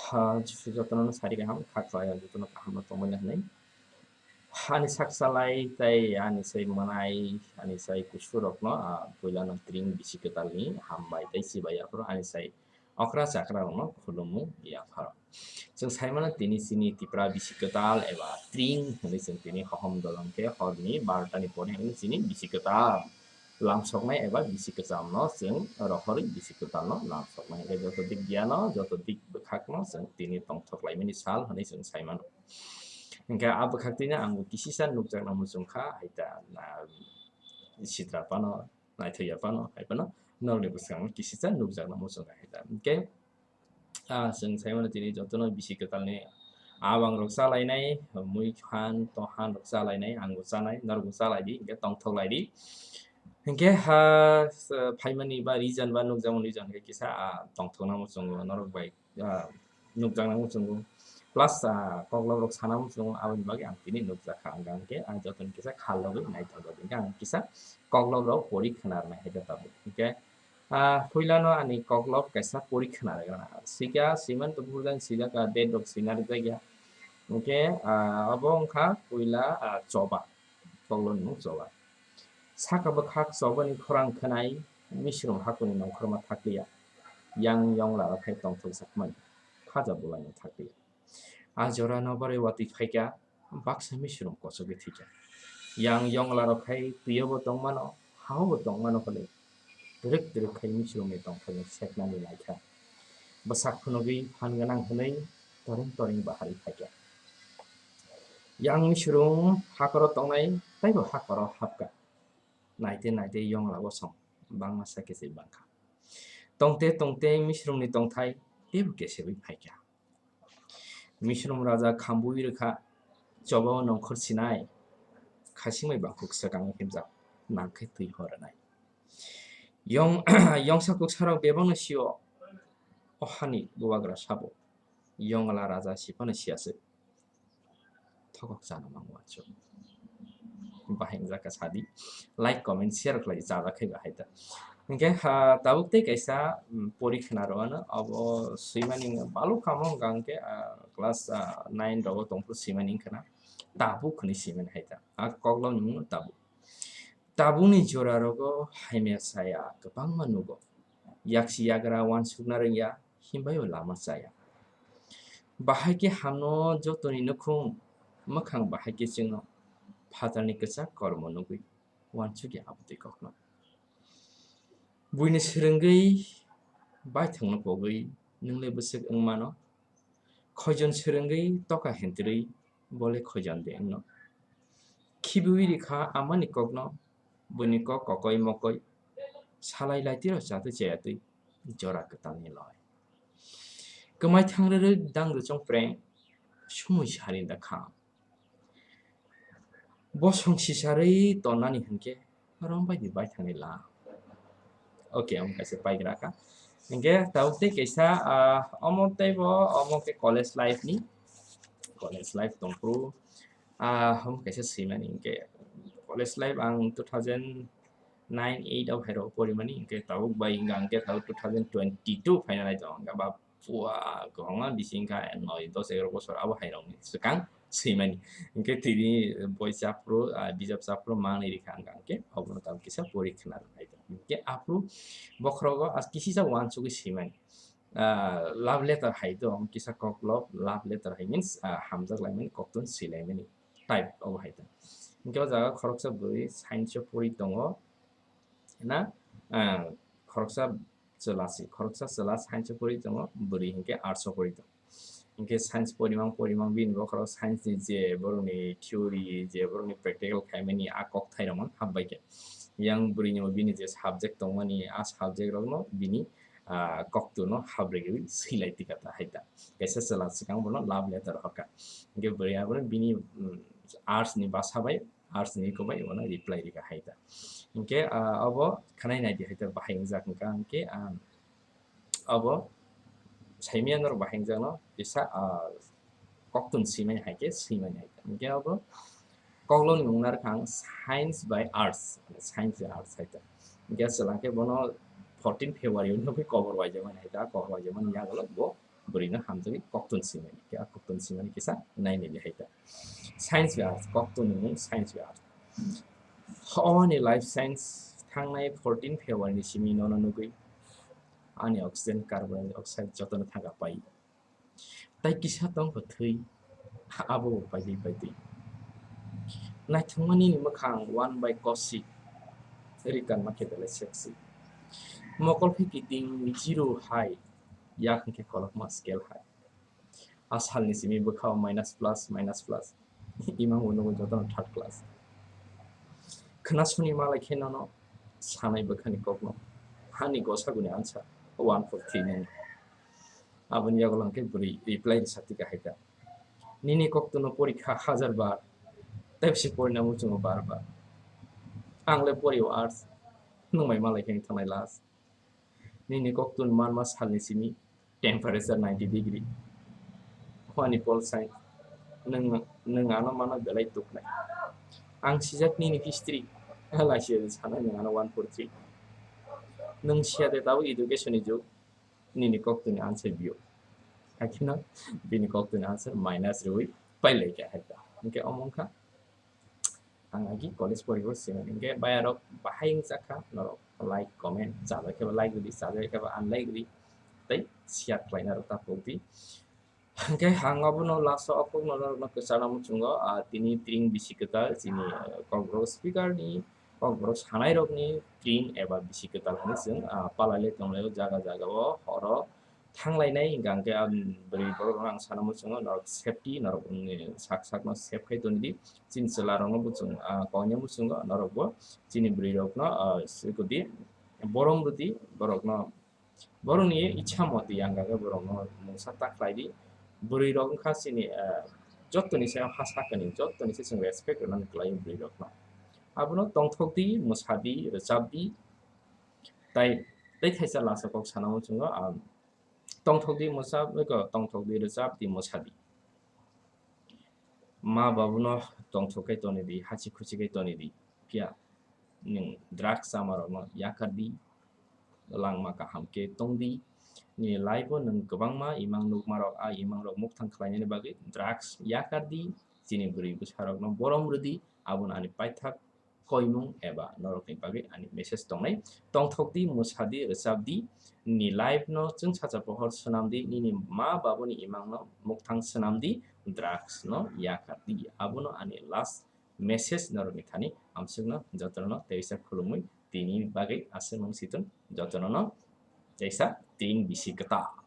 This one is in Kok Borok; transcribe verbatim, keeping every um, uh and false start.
Ha, Jisu jotono sari kaham, kha khlai jotono kaham no tongmani hinwi. Ani sak salai tei ani sai manai, ani sai kusurokno, ah, puilano tring bisi kwtalni hambai tei chibai yapharo ani sai okra chakra rokno khulumu yapharo. Chwng saimano tini chini Tipra bisi kwtal eba tring hinwi chwng tini hohom dolong khe horni barota ni pore hinwi chini bisi kwtal lamsoknai eba bisi kwchamno chwng rohorwi bisi kwtalno lamsoknai. Hwnkhe joto dik giyano, joto dik bwkhakno chwng tini tongthok laimani sal hinwi chwng saimano. Hwnkhe a bwkhak tini ang bo kisisa nukjakna muchung kha, hai ta, na, sitra phano, naithokya phano, hai phano norokni bwskango kisisa nukjakna muchung kha, hai ta. Hwnkhe, ah, chwng saimano tini jotono bisi kwtalni abang rok chalainai, mui khan, tohan rok chalainai, ang bo chanai, norok bo chalai di, hwnkhe tongthok lai di. Hwnkhe, ha, s-, phaimani ba region ba nukjakmani region khe kisa, ah, tongthokna muchungo norok bai, ah, nukjakna muchungo. Plus, ah, koklop rok sana muchungo, aboni bagwi ang tini nukjakha, ang hwnkhe, ah, jotoni kisa khal rogwi naithok rogwi. Hwnkhe ang kisa koklop rok pori khna rwnai hai khe tabuk. Hwnkhe, ah, puilano ani koklop kaisa pori khna rwgwna. Swikha, swiman tongphuru jani swijak, ah, date rok swina rwjakya. Hwnkhe, ah, abo wngkha puila, ah, choba. Koklopni mung choba. Saka bwkhak chobani khorang khwnai, misrung hakhorni nongkhorma thakliya. Yang yongla rok khai tongthok jakmani, khaja bulaino thakliya. A jora no barwi watwi phaikha, baksa misrung kochogwi thwikha. Yang yongla rok khai twiyobo tongmano, haobo tongmano hwnwi twrwk twrwk khai misrungni tongthokno seknani laikha. Bwsak phunugwi phan gwnang hwnwi toreng toreng baharwi phaikha. Yang misrung hakoro tongnai, taibo hakoro hapkha. Naite naite yongla bosong bangma sa keswi bangkha. Tongte tongte misrungni tongthai teibo kesebwi phaikha. Misrung raja khambui rwkha, chobao nongkhor sinai, khasingbai bangkhuk swkango himjak, nangkhe twi hor rwnai. Yong, yongsa kuksarok bebakno sio, o hani bubagra sabo, yongla raja siphano siyaswk. Thokok chana mang wansuk. Bahai wngjakha sadi. Like, comment, share khlai chajak khai bahai ta. Hwnkhe, ha, tabuk tei kaisa, mm, pori khna rw ano, abo swimani wngkha balu kamo wngkha hwnkhe, ah, class, ah, nine rogo tongphuru swimani wngkha na. Tabuk hwnwi swimani hai ta. A koklopni mungno tabuk. Tabukni jora rogo hamya saya kwbangma nugo. Yaksi yagra wansukna rwngya, himbai o lama chaya. Bahai khe hamno jotoni nukhung, mwkhang bahai khe chwngno phatarni kwchak kormo nugwi wansukya abotwi kokno. Buini swrwngwi baithangno pogwi nwng le bwswk wng mano? Khoijon swrwngwi toka hentrwi bo le khoijon de wngno. Khibiwi rikha amani kokno, buini kok kokoi mokoi salai lai tiro chatwi chayatwi jora kwtalni loi. Kwmai thang rwrwk dang rwchong preng sumui sari da kha. Bosong sisarwi tonnani hwnkhe rombai ni baithangni la. Okay, omo kaisa paigra kha. Hwnkhe tabuk tei kaisa, ah, omo teibo, omo khe college life ni, college life tongphuru, ah, omo kaisa swimani hwnkhe college life ang two thousand nine eight o hai rok porimani, hwnkhe tabuk bai hwnkha hwnkhe tabuk two thousand twenty two phaina nai tongo, hwnkha ba pua kwbangma bising kha noi dos egaroh bosor abo hai rokni swkang swimani. Hwnkhe tini boi chaphuru, ah, bijap chaphuru manwi rikha hwnkha hwnkhe obono tabuk kisa pori khna rwnai tongo. Hwnkhe aphuru bokhorogo as kisisa wansugwi swimani. Ah, love letter hai to, kisa koklop, love letter hai means, ah, hamjak laimani, koktun swi laimani type obo hai to. Hwnkhe o jaga khoroksa bwrwi science o pori tongo na, ah, khoroksa chwla se, khoroksa chwla science o pori tongo, bwrwi hwnkhe arts o pori tongo. Hwnkhe science porimang porimang bini bokhorok science ni je borokni theory, je borokni practical khaimani a kokthai rokno hapbai khe. Yang bwrwini bo bini je subject tongmani, a subject rokno bini, ah, koktwno habrigwi swilai tika ta hai ta. Kaisa chwla swkang bono love letter horkha. Hwnkhe bwrwi abono bini, mm, arts ni bwsa bai, arts ni eko bai bono reply rikha hai ta. Hwnkhe, ah, obo khwnai naidi hai ta bahai wngjak hwnkha hwnkhe, ah, obo saimanya norok bahai wngjakno kisa, ah, koktun swimani hai khe swimani hai ta. Hwnkhe obo koklopni mung narwkha ang science by arts, science by arts hai ta. Hwnkhe chwla khe bono fourteen February o nugwi kobor waijakmani hai ta, kobor waijakmani yagulo bo bwrwino hamjagwi koktun swimani. Khe a koktun swimani kisa nainai hai ta. Science bai arts, koktun ni mung science bai arts. O ni life science thangnai fourteen February ni simi nono nugwi ani oxygen, carbon dioxide jotono thangka pai. Tai kisa tongkha thwi, abo bo paitwi paitwi. Naithokmani ni mwkhang one by cosy, rikan ma khe belai sexy. Mokol khe kiting zero hai, yak hwnkhe kolokma scale hai. A salni simi bwkhao minus plus, minus plus. Imang bo nugo jotono third class. Khwnasuni malai khe nono sanai bwkhani kokno. Hani gosaguni ansa one four three nung. Aboni yagulo hwnkhe bwrwi reply rwsa tika hai ta. Nini koktono porikha hajar bar. Tei bisi porina muchungo bar bar. Ang le porio arts. Nung bai malai khe thangnai last. Nini koktun manma salni simi temperature ninety degree. Wani pol sign. Nung, nung ano mano belai tuknai. Ang sijak nini history. Laisi sana nung ano one four three. Nung siya de tabo education ni jug. Nini koktuni answer bio. Haikhe no bini koktuni answer minus rwi pailai kha hai ta. Hwnkhe omo wngkha ang agi college poribo simi hwnkhe bayarok bahai wngchak kha norok like, comment, chajak khe ba like rwdi, chajak khe ba unlike rwdi tei share khlaina rok ta pokdi. Hwnkhe ang abono last o o kokno norokno kwchana muchungo, ah, tini tring bisi kwtal chini, ah, kokborok speaker ni, kokborok sanai rokni tring eba bisi kwtal hwnwi chwng, ah, palailai tonglaio jaga jaga o horo thanglainai hwnkha hwnkhe, ah, bwrwi borok rok ang sana muchungo norok safety norok, mm, sak sak no save khai tongdi chini chwla rok no bo chwng, ah, koina muchungo norok bo chini bwrwi rok no, ah, swkudi borom rwdi borok no. Borokni ichha moti ang khe borokno mungsa ta khlai di. Bwrwi rok wngkha chini, eh, jottoni se ha sakani, jottoni se chwng respect rwnani kwlai bwrwi rokno. Abono tongthok di, mwsa di, rwchap di, tai, tei thaisa last o kok sana muchungo, ah, tongthok di, mwsa, eko, tongthok di, rwchap di, mwsa di. Ma babuno tongthok khe toni di, hachi khuchi khe toni di. Phiya nwng drugs chamarokno yakar di, langma kaham khe tong di. Nini life o nwng kwbangma imang nukmarok, a imangrok mukthang khlainani bagwi drugs yakar di, chini bwrwi bwsarokno borom rw di, abono ani paithak koimung eba norokni bagwi ani message tongnai. Tongthok di, mwsa di, rwchap di, nini life no chwngsacha pohor swnam di, nini ma babuni imang no mukthang swnam di, drugs no yakar di. Abono ani last message norokni thani amsukno jotono teisa khulumui tini bagwi aswk mung situng jotono no teisa tring bisi kwtal.